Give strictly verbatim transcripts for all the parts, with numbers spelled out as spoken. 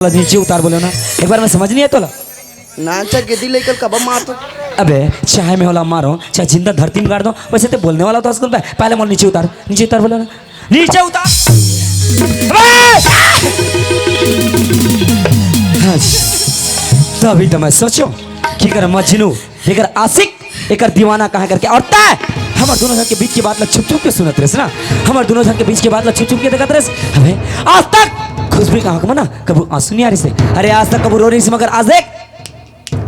नीचे उतार बोले ना, एक बार में समझ नहीं है तोला। ना, अच्छा, गेदी लेकर कब मार तो। अबे, चाहे मैं ओला मारो, चाहे जिंदा धरती में गाड़ दो, वैसे ते बोलने वाला तो आजकल पे। पहले मोला नीचे उतार, नीचे उतार बोले ना, नीचे उतार। अबे! हाँ, तभी तो मैं सोचो कि कर मजनू, एकर आशिक, एकर दीवाना कहाँ करके। और तय हमर दोनों झन के बीच के बात ला छुप छुप के सुनत रहिस ना, हमर दोनों झन के बीच के बात ला छुप छुप के देखत रहिस। अबे, आज तक खुशबू के आँख में ना कभू आंसू नहीं आ रहिस हे। अरे, आज तक कभू रो नहीं रहिस, मगर आज देख,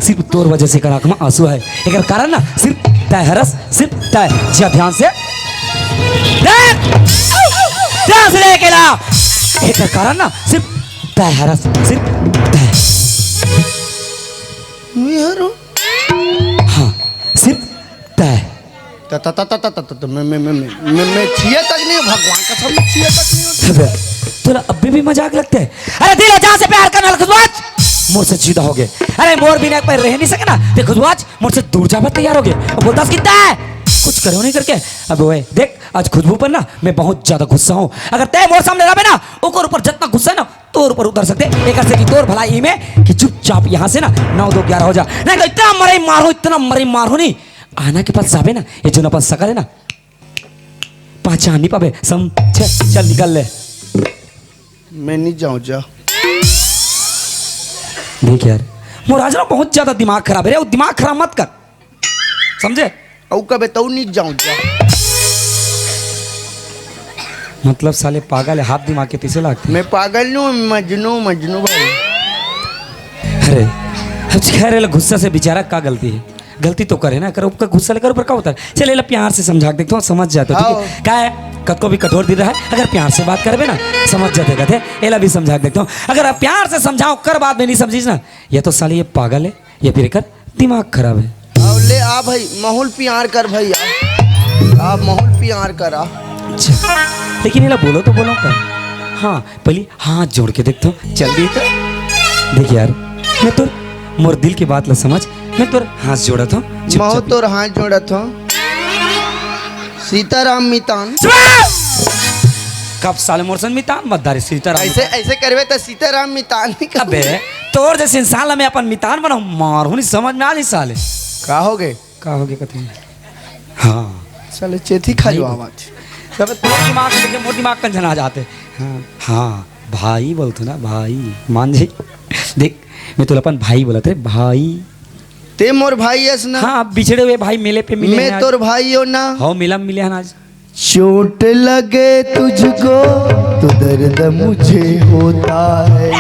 सिर्फ तोर वजह से एकर आँख में आंसू है। एकर कारण ना सिर्फ तय हरस, सिर्फ तय। जा ध्यान से देख, ध्यान से देख एला। एकर कारण ना सिर्फ तय हरस, सिर्फ तय। मैं हरो। हाँ, सिर्फ तय। त, त, त, त, त, त, त, त, मैं, मैं, मैं, मैं, मैं, मैं छिया तक नहीं हूँ, भगवान कसम, मैं छिया तक नहीं हूँ। अबे, तोला अभी भी मजाक लगता है? अरे, दिल और जान से प्यार करने वाला खुशबू आज मोर से जुदा हो गए। अरे, मोर बिना एक पल रह नहीं सके ना, ते खुशबू आज मोर से दूर जावे तैयार हो गए। और बोलता कि तय कुछ करो नहीं करके। अब ओए, देख, आज खुशबू पर ना मैं बहुत ज्यादा गुस्सा हूँ। अगर तय मोर सामने रहबे ना, ओकर ऊपर जितना गुस्सा है ना, तोर ऊपर उतर सकते। एकर से कि तोर भलाई में कि चुपचाप यहाँ से ना नौ दो ग्यारह हो जा, नहीं तो इतना मरई मारो, इतना मरई मारो नहीं। आना के पास जाबे ना, ये जोन अपन सकल है ना, पहचान नहीं पाबे। सम छे, चल निकल ले। मैं नहीं जाऊँ जा। देख यार, मोर आज ना बहुत ज्यादा दिमाग खराब है रे, वो दिमाग खराब मत कर, समझे? अउ कबे तऊ नहीं जाऊँ जा। मतलब साले पागल है, हाफ दिमाग के पीछे लागते। मैं पागल नहीं हूँ, मजनू, मजनू भाई। अरे, अब खैर, एला गुस्सा से बेचारा का गलती है? गलती तो करे ना, कर ऊपर गुस्सा लेकर ऊपर का होता है? चल, एला प्यार से समझा के देखता हूँ, समझ जाते हो, ठीक है? हाँ। का है, कतको भी कठोर दिल रहा है, अगर प्यार से बात करबे ना, समझ जाते कहते, एला भी समझा के देखता हूँ। अगर आप प्यार से समझाओ, कर बाद में नहीं समझीस ना, या तो साले ये पागल है, या फिर एकर दिमाग खराब है। अब ले आ भाई, माहौल प्यार कर भैया, आप माहौल प्यार करा। अच्छा, लेकिन एला बोलो तो बोलो का? हाँ, पहले हाथ जोड़ के देखता हूँ, चल भी तो। देख यार, मैं तो मोर दिल की बात ला समझ, मैं तोर हाथ जोड़त हूँ, चुपचाप। महो तोर हाथ जोड़त हूँ। सीताराम मितान। चुप! कब साले मोर सन मितान मत धारे सीताराम ऐसे, मितान। ऐसे करबे त सीताराम मितान नहीं करबे। अबे, तोर जैसे इंसान ला मैं अपन मितान बनाऊं, मारू नहीं, समझ में आ नहीं साले। का हो गए? का हो गए कतई? हाँ। साले चेथी खा जो आवाज। सब तोर दिमाग से देखे, मोर दिमाग कंझन आ जाते। हाँ, हाँ, भाई बोलते ना, भाई। मान जी, देख, मैं तोला अपन भाई बोलत रे, भाई। ते मोर भाई अस ना। हाँ, बिछड़े हुए भाई मेले पे मिले मैं हैं आज। तोर भाई हो ना। हो, मेला में मिले हैं आज। चोट लगे तुझको तो दर्द मुझे होता है।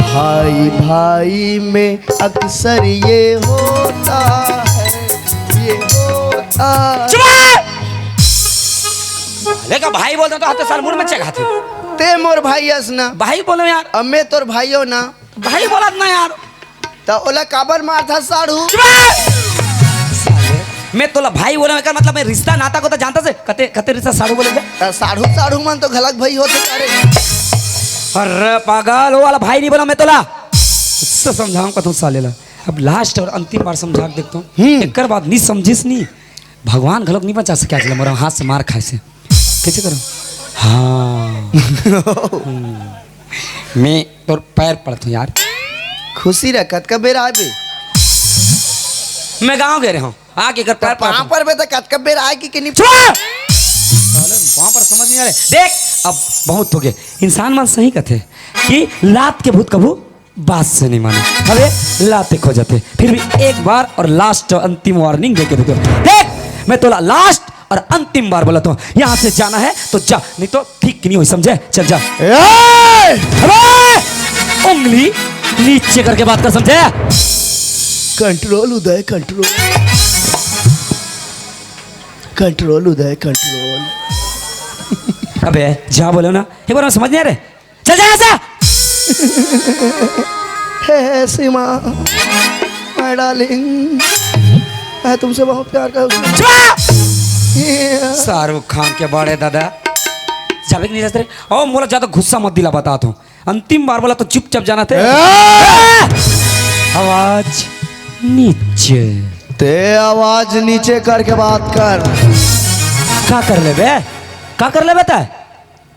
भाई भाई में अक्सर ये होता है, ये होता है। चुप! साले का भाई बोलता तो हाथे साल मुड़ में चढ़ाते। ते मोर भाई अस ना। भाई बोलो यार। अब मैं तोर भाई हो ना। भाई बोलत ना यार। त ओला काबर मारथा साढ़ू? चुप! साले, मैं तोला भाई बोला, एकर मतलब मैं रिश्ता नाता को तो जानता से, कते, कते रिश्ता साढ़ू बोले जा? त साढ़ू, साढ़ू मन तो घलक भाई होते, अरे। अरे पागल, वो वाला भाई नहीं बोला मैं तोला। उससे समझाऊं का तू साले ला। अब last और अंतिम बार समझा के देखता हूँ। हम्म। एकर बाद नहीं समझिस नहीं। भगवान घलोक नहीं बचा सके आज ले मोर हाथ से मार खाए से। कैसे करो? हाँ। हम्म। मैं तोर पैर पड़त हूँ यार। खुशी रह, कतका बेर आबे? मैं गाँव गए रहे हूँ, आके कर पैर पड़त पाँव हूँ। पर बे त कतका बेर आए कि, कि नहीं? चुप! साले, वहाँ पर समझ नहीं आ रहे। देख, अब बहुत हो गए। इंसान मन सही कहते कि लात के भूत कभू बात से नहीं माने। अबे लाते खो जाते। फिर भी एक बार और last अंतिम warning देके देखो। देख, मैं तोला last और अंतिम बार बोलत हूँ, यहाँ से जाना है तो जा, नहीं तो ठीक नहीं होही, समझे? चल जा। ए! अबे! उंगली नीचे करके बात कर, समझे? Control उदय, control। Control उदय, control। अबे जा बोलो ना, एक बार में समझ नहीं आ रहे। चल जा यहाँ से। हे सीमा, my darling, मैं तुमसे बहुत प्यार करती हूँ। चुप! ये शाहरुख खान के बड़े दादा। जाबे कि नहीं जाते रे? ओ, मोला ज्यादा गुस्सा मत दिला, बता तो। अंतिम बार बोला तो चुपचाप जाना थे। ए! आवाज नीचे। ते आवाज नीचे करके बात कर। का कर लेबे? का कर लेबे तै?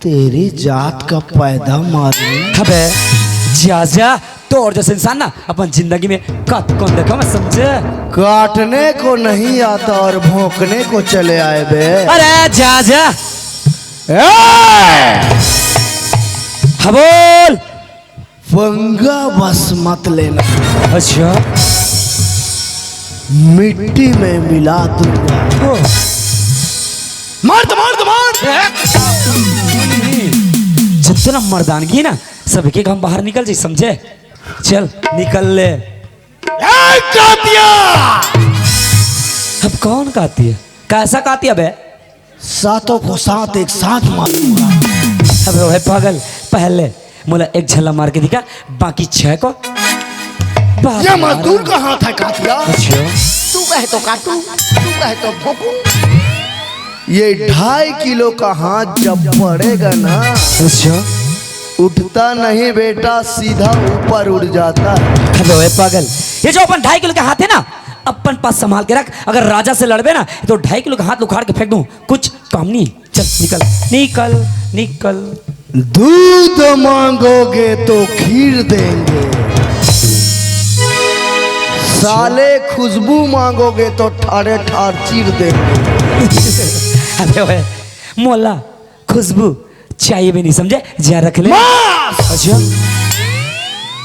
तेरी जात का पैदा मारू। अबे जा जा, तोर जैसे इंसान ना अपन जिंदगी में कतको नइ देखे हँव मैं, समझे? काटने को नहीं आता और भोंकने को चले आए बे। अरे जा जा। ए! हाँ बोल। पंगा बस मत लेना। अच्छा। मिट्टी में मिला दूंगा। ओ। मार तो मार तो मार। जितना मर्दानगी ना, सबके घाम बाहर निकल जाई, समझे? चल निकल ले। ए कातिया! अब कौन कातिया? कैसा कातिया बे? सातों को सात एक साथ मारूंगा। अबे ओहे पागल, पहले मोला एक झल्ला मार के दिखा, बाकी छह को। बाप ये रे। मजदूर का हाथ है कातिया। अच्छा। तू कहे तो काटू, तू कहे तो भोंकू। ये ढाई किलो का हाथ जब पड़ेगा ना, अच्छा। उठता नहीं बेटा, सीधा ऊपर उड़ जाता है। अबे ओए पागल, ये जो अपन ढाई किलो के हाथ है ना, अपन पास संभाल के रख। अगर राजा से लड़बे ना, तो ढाई किलो का हाथ उखाड़ के फेंक दूं, कुछ काम नहीं। चल निकल, निकल, निकल। दूध मांगोगे तो खीर देंगे, साले खुशबू मांगोगे तो ठाड़े ठाड़ चीर देंगे। अबे ओए, मोला खुशबू चाहिए भी नहीं, समझे? जा रख ले। मास! अच्छा।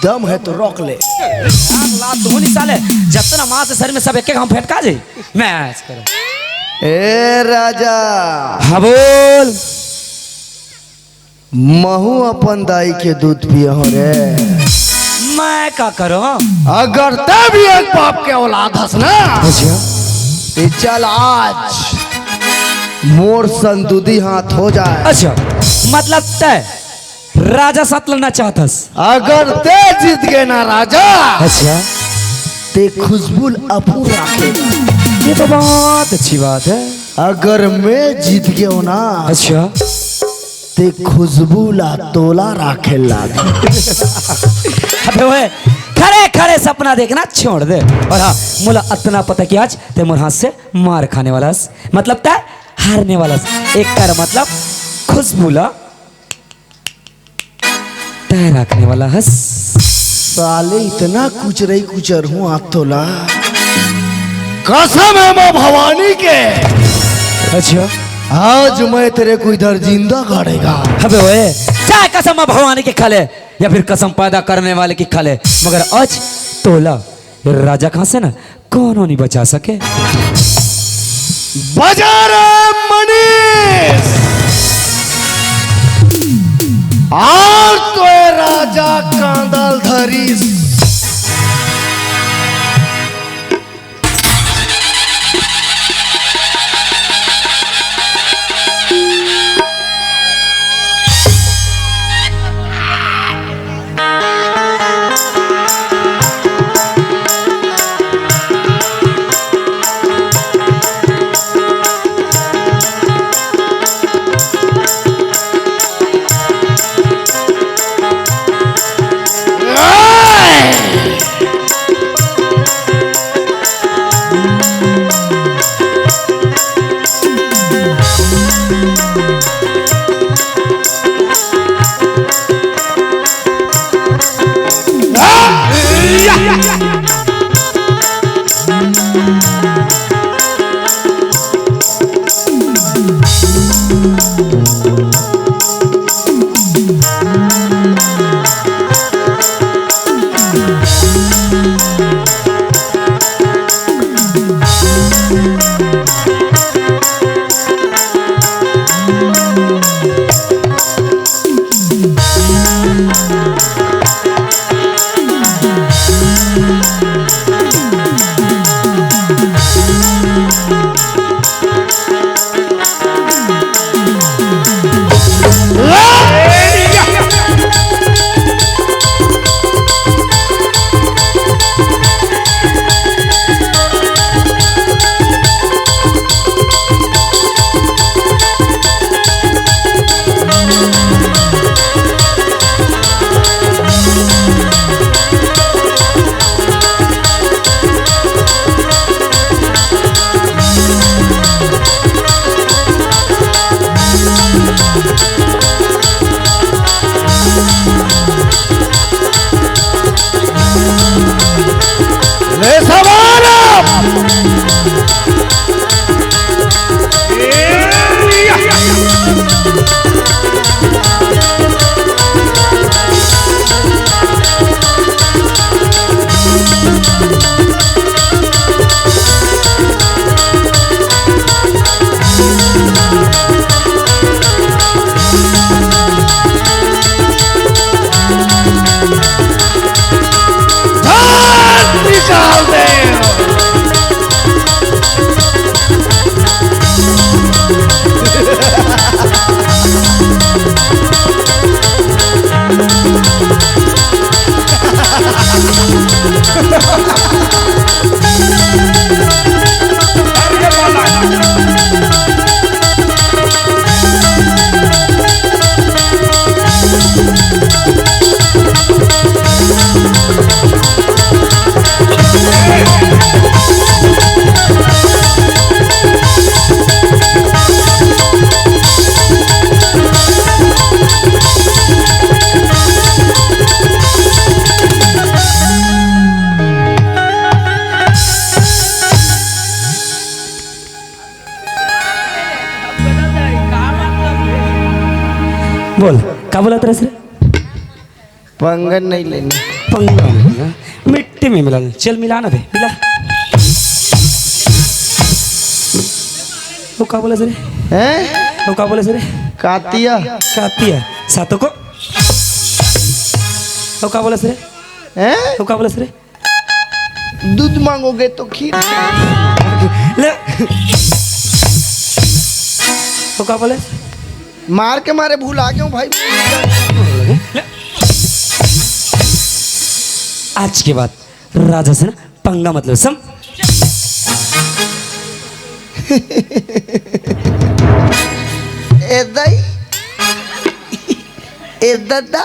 दम है तो रोक ले। लात धोनी साले, जब तो ना मास शरीर में सब एक एक घाम फेंटका जाई। मैं ऐस करो। ए राजा। हाँ बोल। महू अपन दाई के दूध पिए हो रे। मैं का करो? अगर तै भी एक बाप के औलाद हस ना, अच्छा। तो चल आज मोर संदूदी हाथ हो जाए। अच्छा, मतलब तै राजा साथ लड़ना चाहत हस? अगर तै जीत गए ना राजा, अच्छा। ते खुशबू ल अपन राखे। ये तो बहुत अच्छी बात है। अगर मैं जीत गयो ना, अच्छा। ते खुशबू ला तोला राखे लाग। अबे ओए, खड़े खड़े सपना देखना छोड़ दे। और हाँ, मोला अतना पता कि आज ते मोर हाथ से मार खाने वाला हस, मतलब तै हारने वाला हस। एकर मतलब खुशबू ला तय रखने वाला हस। साले इतना कुचरई कुचर हूँ आज तोला। कसम है माँ भवानी के। अच्छा। आज मैं तेरे को इधर जिंदा गाड़ेगा। अबे ओए, चाहे कसम माँ भवानी के खा ले या फिर कसम पैदा करने वाले की खा ले, मगर आज तोला राजा कहाँ से ना कोनो नहीं बचा सके। बजा रे मनीष, आज तो ए राजा कांदल धरीस। धरती डाल दे। बोल, का बोलत रहे रे? पंगा नहीं लेना। पंगा नहीं लेना। मिट्टी में मिला। चल, मिला ना बे, मिला। वो का बोलस रे? हैं? वो का बोलस रे? कातिया। कातिया। सातों को। वो का बोलस रे? हैं? वो का बोलस रे? दूध मांगोगे तो खीर। ले। वो का बोले? मार के मारे भुला गेंव भाई। ले। आज के बाद राजा से ना पंगा मत लो, सम। ए दाई, ए दादा,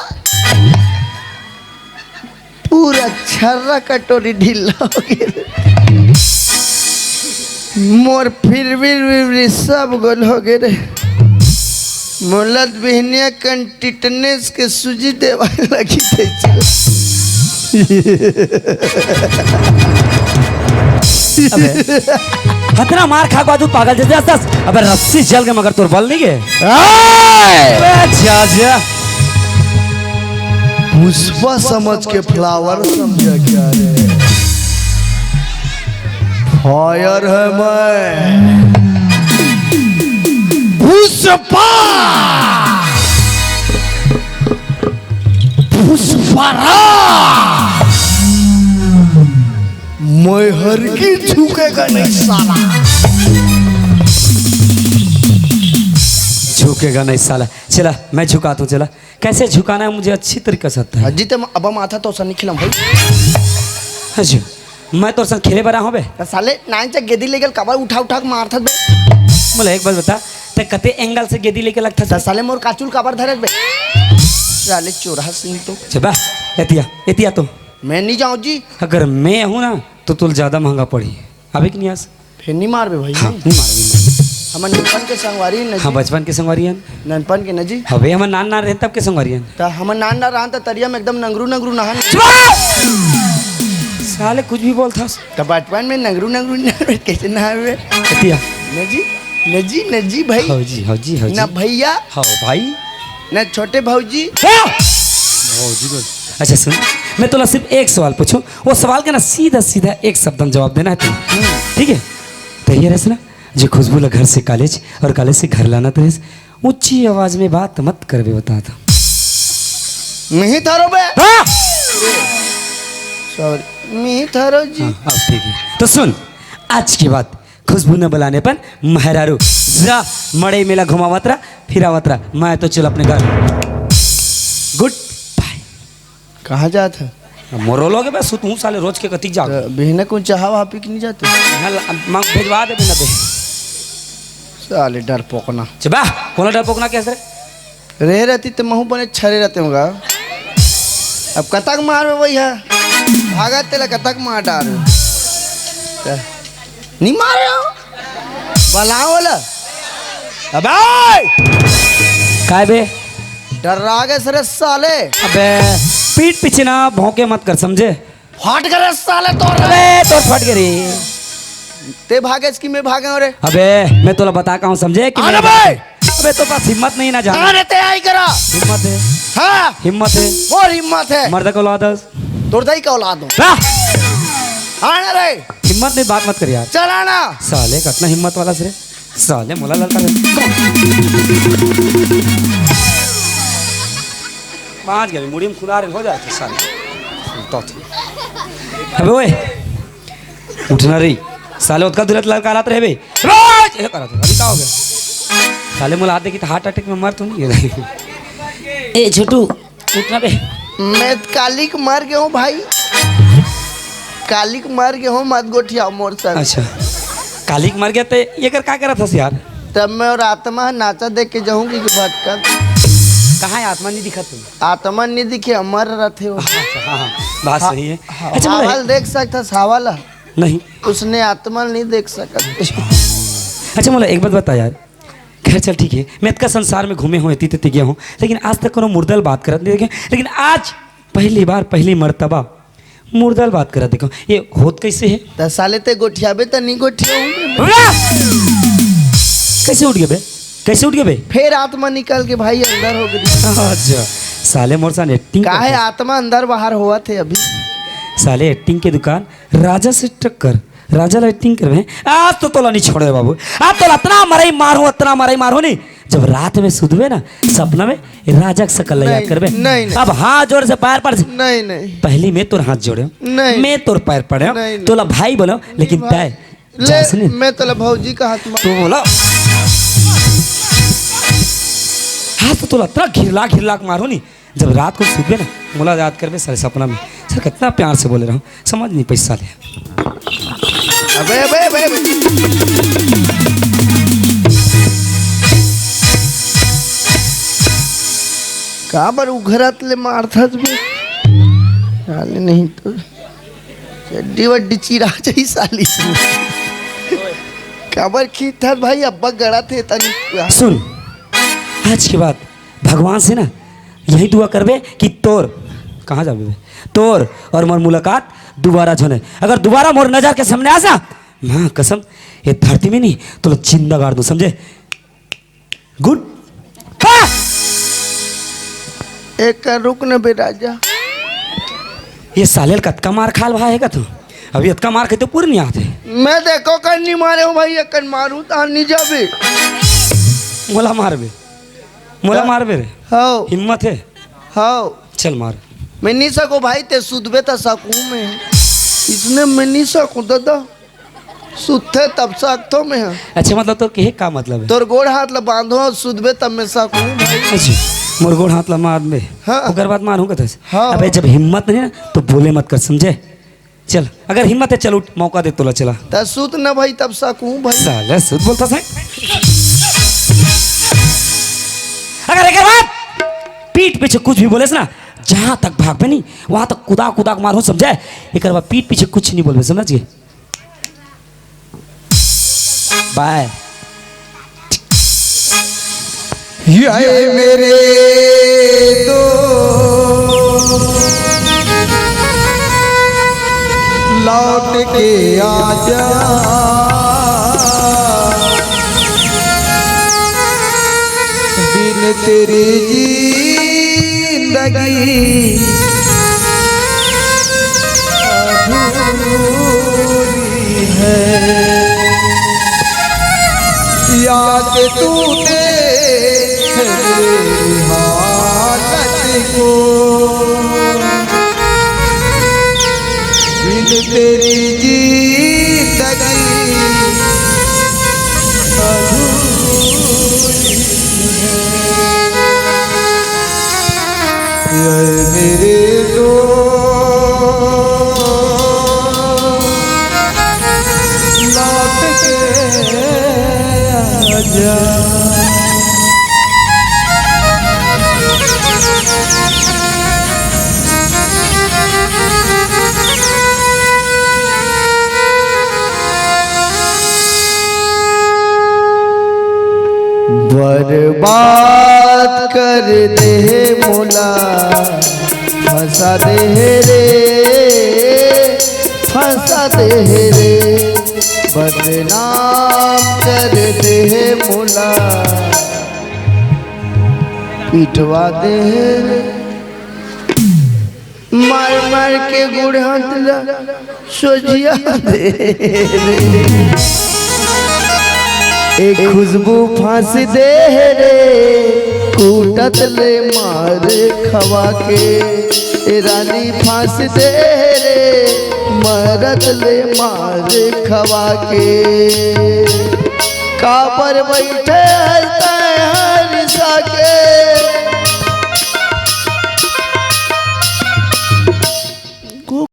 पूरा छर्रा कटोरी ढीला हो गे रे। मोर फिरविर विरविर सब गोल हो गे रे। मोला बिहनिया कन टिटनेस के सूजी देवाय लगी थे। अबे, हतना मार खा के बाद तू पागल जैसे हंसस। अबे, रस्सी जल के मगर तोर बल नहीं गे। आय! अबे, जा, जा। पुष्पा समझ के फ्लावर समझा क्या रे? फायर है मैं। पुष्पा। पुष्पा राज। मैं हर की झुकेगा नहीं साला। झुकेगा नहीं साला। चला, मैं झुकाता हूँ, चला। कैसे झुकाना है, मुझे अच्छी तरीके से आता है। अजी, ते अब माथा तो सर नहीं खिलाऊं भाई। अच्छा, मैं तो सर खेले बरा हूँ बे। त साले, नान से गेदी लेगेल, काबर उठा उठा के मारथस बे? बोले, एक बात बता, ते कते एंगल से गेदी लेके लगथस त बे? साले, मोर काचुल काबर धरत बे? साले, चोरहा सिंह तो। अच्छा, बा, एतिया, एतिया तो। मैं नहीं जाऊँ जी। अगर मैं हूँ ना, तो तुल ज्यादा महंगा पड़ी। अभी कि नहीं आस? फेर नहीं मारबे भाई। हाँ, नहीं मारबे, नहीं मारबे। हमन ननपन के संगवारी हन न हाँ, जी। बचपन के संगवारी हन। ननपन के न जी। हवे, हमन नान नान रहन तब के संगवारी हन। त हमन नान नान रहन त तरिया में एकदम नंगरू नंगरू नहान। चुप! साले कुछ भी बोलथस। त बचपन में नंगरू नंगरू नहान कैसे नहावे? एतिया। न जी, न जी, न जी भाई। हाँ जी, हाँ जी, हाँ जी। न भैया। हाँ भाई। न छोटे भौजी। हाँ! भौजी बोल। अच्छा सुन, मैं तोला सिर्फ एक सवाल पूछूं, वो सवाल का ना सीधा सीधा एक शब्द में जवाब देना है तू, ठीक है? तैयार है ना? जे खुशबू ला घर से कॉलेज और कॉलेज से घर लाना तो ऊंची आवाज में बात मत करबे, बता था। नहीं थारो बे। हाँ! सॉरी, नहीं थारो जी। हाँ, अब ठीक है। तो सुन, आज के बाद खुशबू न बुलाने पर मेहरारू जा मड़ई मेला घुमावत रहा, फिरावत रहा, मैं तो चल अपने घर। गुड बाय। कहाँ जात है? मोरो लोग बस तू साले रोज के कतिक जाग। त बिहने कुछ चाहा वहा पी के नहीं जाते? यहाँ ला-, मांग भेजवा दे बिना दे। साले डरपोकना। चबा, कौन डरपोकना कैसे रे? रहे रहती तो महू बने छरे रहते होगा। अब कतक मार में वही है। भागत तेला कतक मार डार। नहीं मारे हो? बलाओ ला। अबे! काय बे? डर्रा गे सरे साले। अबे, पीठ पीछे ना भौंके मत कर, समझे? फाट करे साले तोर। अबे, तोर फट गे रे। ते भागेस कि मैं भागे हूँ रे? अबे, मैं तोला बता का हूँ, समझे कि हाँ मैं ना बे। अबे, तो पास हिम्मत नहीं ना जान। अरे, ते आई करा। हिम्मत है। हाँ। हिम्मत है। और हिम्मत है। मर्द का औलाद है। तोर दाई का औलाद हो। हाँ। हाँ ना रे। हिम्मत नहीं, बात मत कर यार। चला ना। साले, कितना हिम्मत वाला से रे। साले, मोला ललका रे। पाँच गए, मुड़ी में खुदा रे, हो जाए तो साले। तो थे। अबे ओए, उठना रे। साले, ओतका दूर ललकारात रहे बे। रोज ये करत रहे। अभी का हो गया? साले, मोला हाथ देखी तो हार्ट अटैक में मर तो नहीं गया? ए, छोटू, उठना बे। मैं कालिक मर गया हूँ भाई, कालिक मर गया हूँ, मत गोठियाओ मोर सर। अच्छा, कालिक मर गया तो ये कर का करत हस यार? तब मैं और आत्मा नाचा देख के जाऊंगी कि भटकन। कहाँ है आत्मा, नहीं दिखा तुम? आत्मा नहीं दिखे, अमर रहते हो। अच्छा, हाँ, हाँ, बात हाँ, सही है। हाँ, अच्छा, बोलो। हवा ल देख सकता हस, हवा ल? नहीं। उसने आत्मा नहीं देख सकत। अच्छा, मोला एक बात बता यार। खैर, चल, ठीक है, मैं इतका संसार में घूमे हूँ, इतनी तेती गया हूँ, लेकिन आज तक कोनो मुर्दा ल बात करत नहीं देखे। लेकिन आज पहली बार, पहली मर्तबा मुर्दा ल बात करत देखो। ये होत कैसे है? त साले, ते गोठियाबे त नहीं गोठियाऊंगे। कैसे उठ गए बे? कैसे उठ गए बे? फिर आत्मा निकल के भाई अंदर हो गई। अच्छा, साले, मोर साथ एक्टिंग काहे करते। आत्मा अंदर बाहर होवत है अभी। साले, एक्टिंग के दुकान, राजा से टक्कर, राजा ला एक्टिंग करबे। आज तो तोला नहीं छोड़े बाबू, आज तोला इतना मरई मारो, इतना मरई मारो नहीं। जब रात में सुतबे ना, सपना में राजा के शकल ला याद नहीं, करबे। नहीं, नहीं। अब हाथ जोड़ से पैर पड़ से। नहीं, नहीं। पहली मैं तोर हाथ जोड़े, नहीं। मैं तोर पैर पड़े, नहीं, नहीं। तोला भाई बोलो, लेकिन भाई। तय ले, जास नहीं। मैं तोला भौजी का हाथ मार। तू बोला। हाथ तो तोला इतना घिरला घिरला के मारो नहीं। जब रात को सुतबे ना, मोला याद करबे साले सपना में। सर, कितना प्यार से बोले रहो, समझ नहीं पैसा ले। अबे, अबे, अबे, अबे। काबर उघरत ले मारथस बे? साले नहीं तो चड्डी वड्डी चिरा जाई साली। काबर खींचथस भाई, अब्बा गड़ा थे तनी। सुन, आज के बाद भगवान से ना यही दुआ करबे कि तोर, कहाँ जाबे बे? तोर और मोर मुलाकात दोबारा झने। अगर दोबारा मोर नजर के सामने आ जा, माँ कसम, ये धरती में नहीं, तोला जिंदा गाड़ दूँ, समझे? गुड। हाँ! एक रुक न बे राजा। ये साले ल कतका मार खाल भाई है का तू? अभी अतका मार खाई तो पूरे नहीं आते। मैं देखो कर नहीं मारे हूँ भाई, एक कर मारू तो नहीं जाबे। मोला मारबे। मोला हाँ। मारबे रे? हाँ। हिम्मत है? हाँ। चल मार। मैं नहीं सकूँ भाई, ते सुतबे त सकूँ मैं। इसने मैं नहीं सकूँ दादा। सुतथे तब सकथो मैं। अच्छा, मतलब तोर कहे का मतलब है? तोर गोड़ हाथ ला बांधो, सुतबे तब मैं सकूँ भाई। अच्छा, मोर गोड़ हाथ ला बांधबे। हाँ। ओकर बाद मारहूँ कथस? हाँ। अबे जब हिम्मत नहीं ना तो बोले मत कर, समझे? चल, अगर हिम्मत है, चल उठ, मौका दे तोला, चला। त सुत न भाई, तब सकूँ भाई। साला सुत बोलता से। अगर एक बार पीठ पीछे कुछ भी बोले से ना, जहाँ तक भागबे नहीं, वहाँ तक कुदा कुदा के मारहूँ, समझे? एक बार पीठ पीछे कुछ नहीं बोलबे, समझ गए? बाय। ये मेरे दोस्त, लौट के आजा, बिन तेरी जिंदगी अधूरी है। याद तू देख मेरी हालत को, बिन तेरी जिंदगी अधूरी है। ये मेरे दोस्त, लौट के आजा। बर्बाद कर दे हे मोला, फंसा दे हे रे, फंसा दे हे रे, बस बदनाम कर दे हे मोला, पिटवा दे हे रे। मार मार के गोड़ हाथ ला सोझिया दे रे। ए खुशबू फांस दे रे, कूटत ले मार खवा के। ए रानी फांस दे रे, मरत ले मार खवा के। काबर बइठे हस तैं हरिसा के,